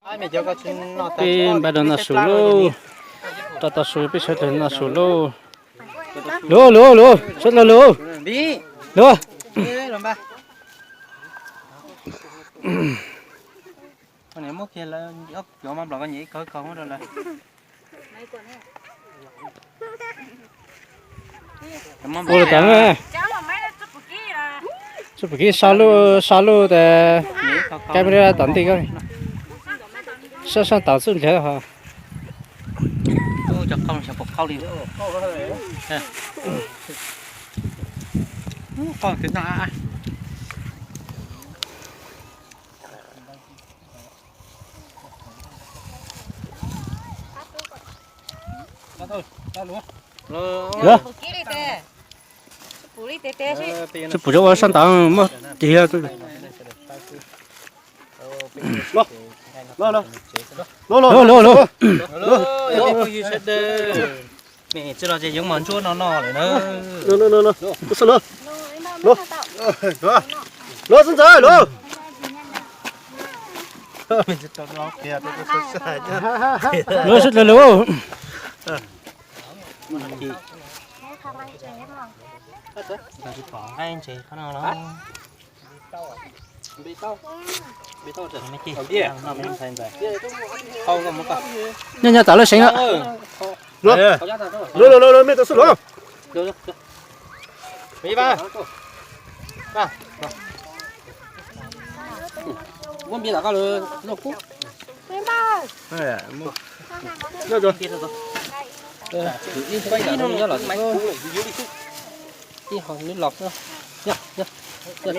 Peb npaj rau noj su lauj. Rau tau su peb sawv daws noj su lauj. Luv luv luv, sawv daws luv. Luv. Ua lawm tas, tsis pom kiv sa luj sa luj tas, kab me tom ntej ko, sab sab tau xwb nrhiav ho. Tsis pum rau ua sab ntawd muaj tig. Luv luv luv. Luv xwb ntxawg luv. Luv sawv daws luv. Nyob nyob tas lawm seev lawm. Luv luv luv luv, mej tau xwb luv. Muab npias tom koj lawm. Ib ho nws los, nws los, nws los. Tsis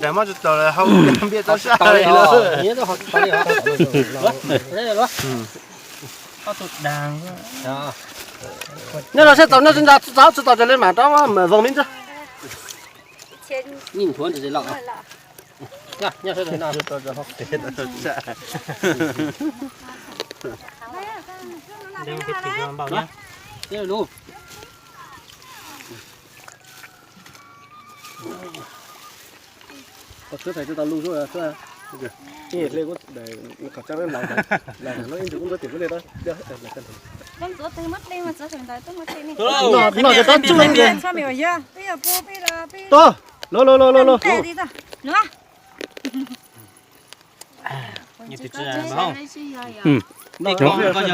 tau, tsis tau, hau npias tau sab li los. Nyob los sab tau, nyob tsis tau, tsis tau, tsis tau, mam rov voos li ntawd. Tuaj, los los los los los.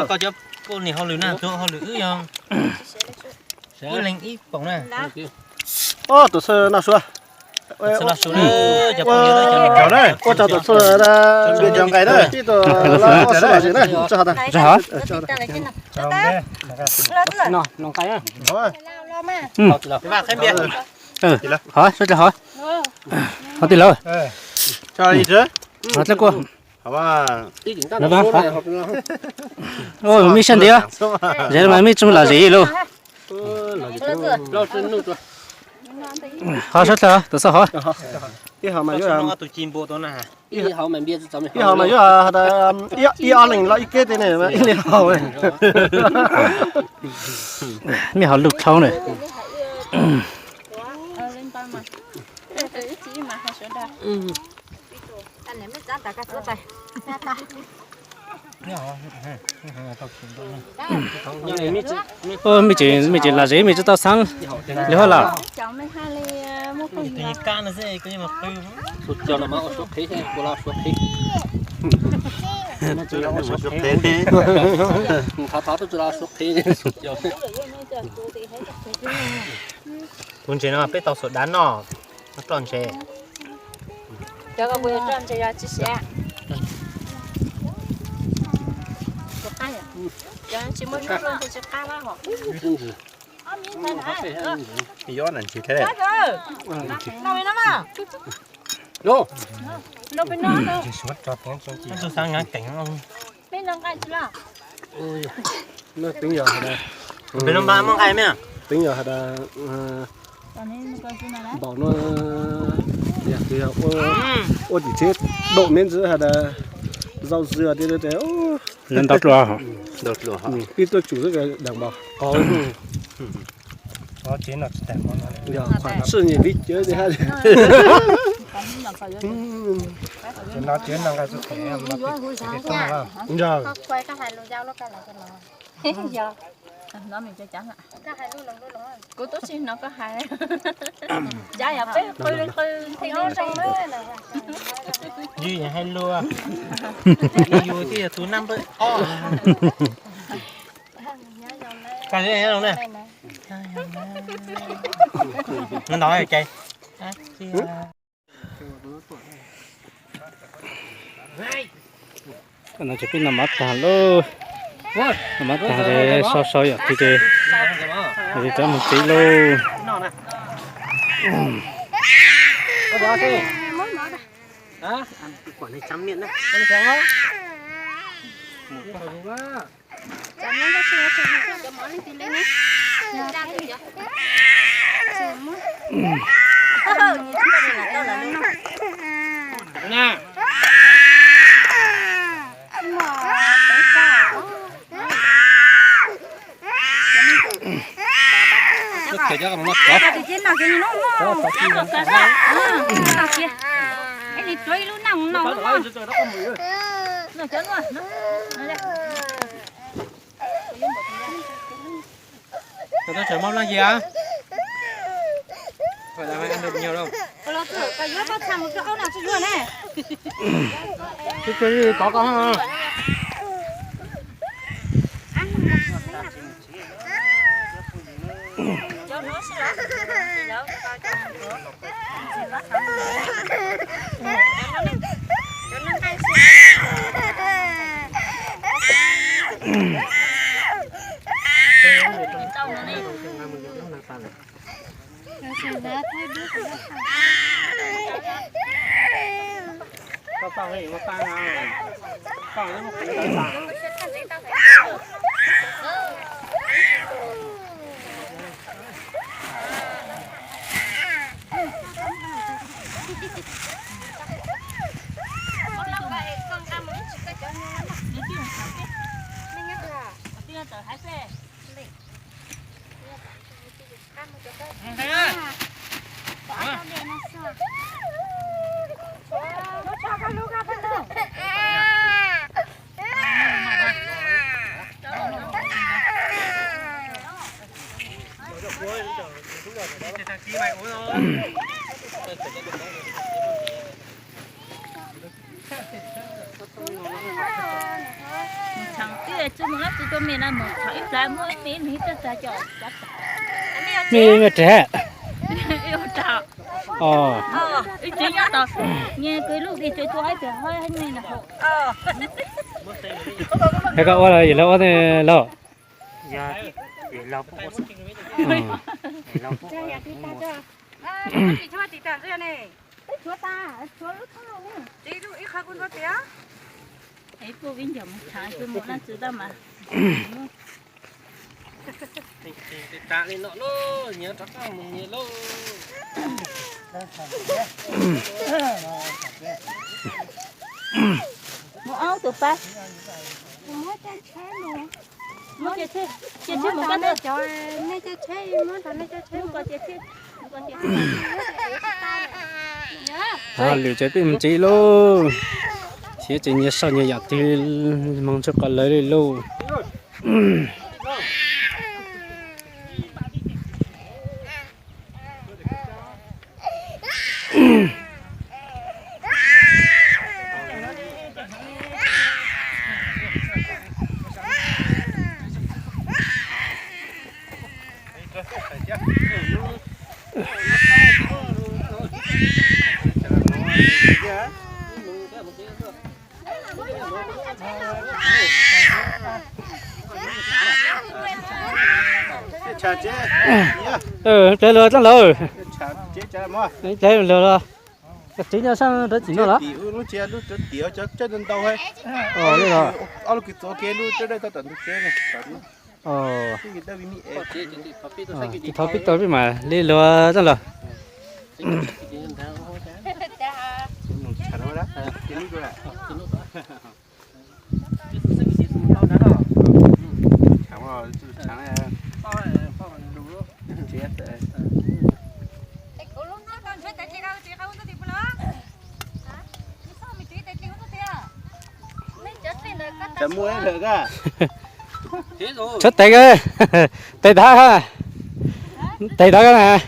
Koj cov poj niam hauj lwm na, tus hauj lwm wb yog ib leeg ib poom na. Ob, tus xwb noj sua. Ua tsaug tus xwb, tib tus los sib los zem na, tso tas. Hov, sawv daws hov. Hov tij laug. Hov dlej kuj. Mej sab ntiav, zem mas mej tsis mus lom zem lauj. Hov sawv daws, tus xwb hov. Ib hov mas yuav, ib hov mas yuav ib ob leeg los ib keb tej ne ib leeg hov. Mej hov lug dlhau na. Mej tseem, mej tseem lom zem mej tsis tau xaav li hov lawm. Kuv ntses no peb tau xuas dav noj, noj roj ntses. Cov ko kuv yuav roj ntses yog tsis siav. Cov tsis muaj roj ntses tsis qab lawm hos. Yob na ntses thiab. Tus xaav nqa keem. Teeb yog has, teeb yog has, npaum no, ua tim tsev daum me ntsis has, zau zws tias ntau dlua, pib tuaj tsum xwb deem npaum qau. Tsev no tsis tas hmo no. Yog, qhov txij nyem vib cawv tias haj. Tsev no tsev no nqa txog pem no pem toj no. Yog. Kuv tub tsis hnov koj hais. Cab yog peb qw qw thiaj zoo. Yus yog hais lus, yus thiaj yog tus naj npawb ob. Koj zoo na. Ntawd ces no ces peb noj mov tag lauj. Noj mov tag ces sau sau yom, ces rov mus tsev lauj. Tseem mob plab yig a. Tov koj. Txhais tib tsi mus lab tsi tua me na, mus txhais ib plhav muab me me tag tag cov. Me me rag. Ib tsi nyob tod, nyem kws lub dej tso tua ib pliag hab me na. Es koj ua los yog lawv ua ne lauj? Mus ob tug pab. Mus ces tsheb, ces tsheb mus koj ntawd. Mus kom ces tsheb, mus kom ces tsheb. Ho lwm ces peb mus tsev lauj. Thiab ces nyias sau nyias yam twg mus ntshe qhov lawv li lauj. Plawg luag txoj lawm. Plawg luag los. Koj tsev nyob sab nrad txim no los? Thov pib tau peb mam li luag txoj los. Tshuav tes, tes tag, tes tag na.